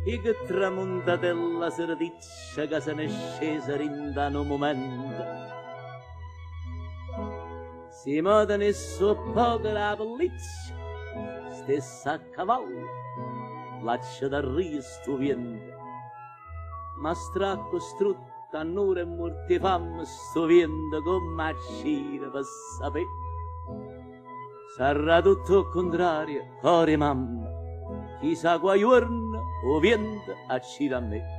E che tramuntatella seraticcia che se n'è scesa dint' a nu mumento. Si mo tenesse 'o ppoco d' 'a pelliccia, stesse a cavallo, l'accedarria stu viento. Ma stracquo, strutto, annuro e muorto 'e famme, stu viento comm' 'accire pe sapé. Sarrà tutto 'o cuntrario, core 'e mamma, chi sa qua' juorno 'o viento accide a me.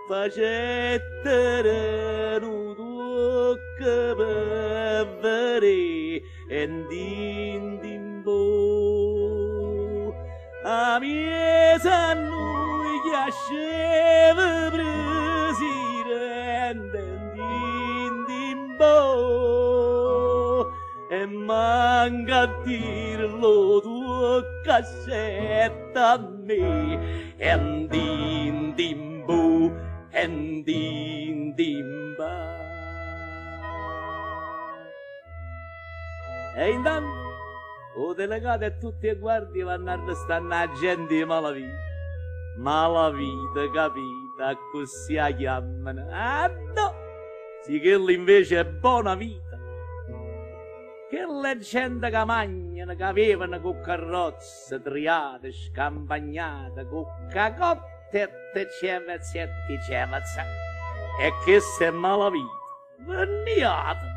Facettero nu tuocco pe veré e ndindimbo 'A miez' a nuje asceva presirente ndindimbo e manco a dirlo tuocco ascette a me e ndindimbo e ndindimba. E intanto 'O delegato e tutt' 'e guardie vanno arrestanno 'a gente 'e malavita. Malavita, capite, accussì 'a chiammano. Ah no! Si chella invece è bona vita. Chella è gente ca magnano, ca veveno cu carrozze, triate, scampagnate, cu cacotte e teceveze e ticeveze. E chesta è malavita. Vernìate!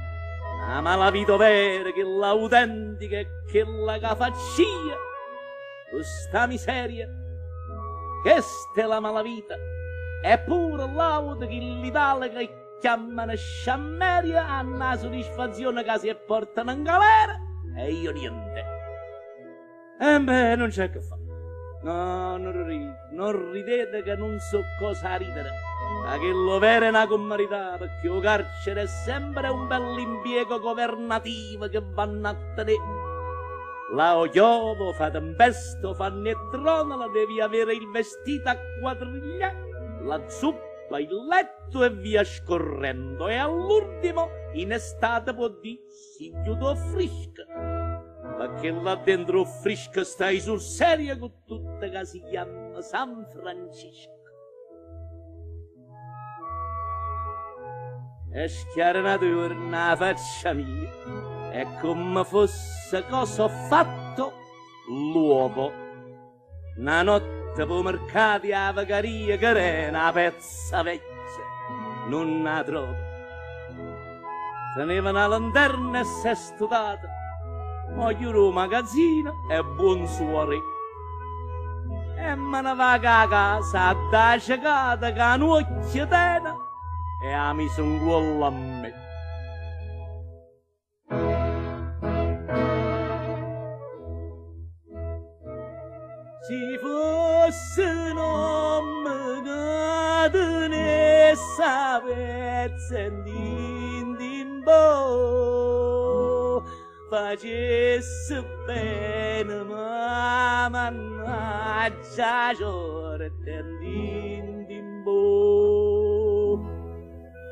A malavita overa, chella autentica è chella ca faccio io, cu sta miseria. Chesta è la malavita. E pure ll'aute, chilli tale ca chiammano sciammeria, hanno 'a soddisfazione ca s' 'e portano 'ngalera e io niente. Embè, nun c'è che fa. No, non ridete, non ridete che nun so' cose 'a ridere. Ca chello vero è na commedità, pecché 'o carcere è sempre un bell'impiego governativo che vanno a tenè. Là o chiove, o fa tempesta, o fanno 'e tronole, devi avere il vestito a quadrigliè, la zuppa, il letto e via scorrendo e all'ultimo in estate può dì Si ghiuto 'o ffrisco, pecché là dentro 'o ffrisco stai sul serio cu tutto ca si chiamma San Francisco. E schiara n'ato juorno 'a faccia mia, è comme fosse cosa ho fatto l'uovo. Na notte p' 'o mercato e 'a Vicaria che r'è na pezza vecchia, nun 'a trovo. Teneva na lanterna e s'è stutata, mo chiure 'o magazzino e buon suoré. E me ne vaco 'a casa add' 'a cecata ca n'uocchio tene e 'a miso 'ncuollo a me. Si fosse n'ommo ca tenesse 'a pezza dint' 'o facesse bene ma mannaggia 'a ciorta dint'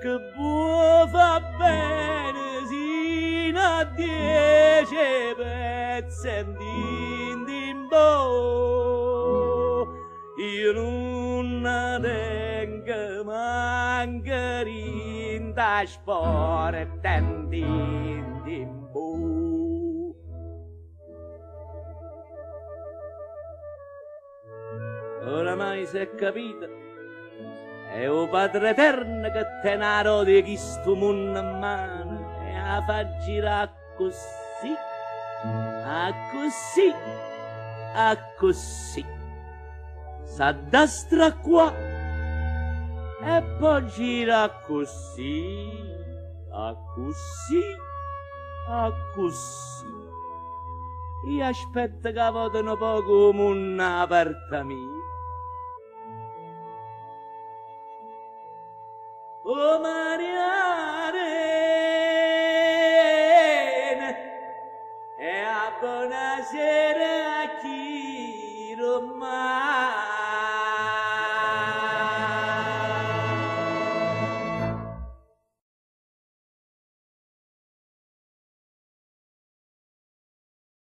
Che buo' fa bene sino a diece pezze ndindimbo Io nun 'a tengo manco dint' 'a sporta ndindimbo. Oramai s'è capito, è 'o Padreterno che tene 'a rota 'e chistu munno 'mmano e 'a fa girà accussì, accussì, accussì. S'ha da stracquà e po' gira accussì, accussì, accussì. Io aspetto ca vota nu poco 'o munno 'a parta mia. O Maria.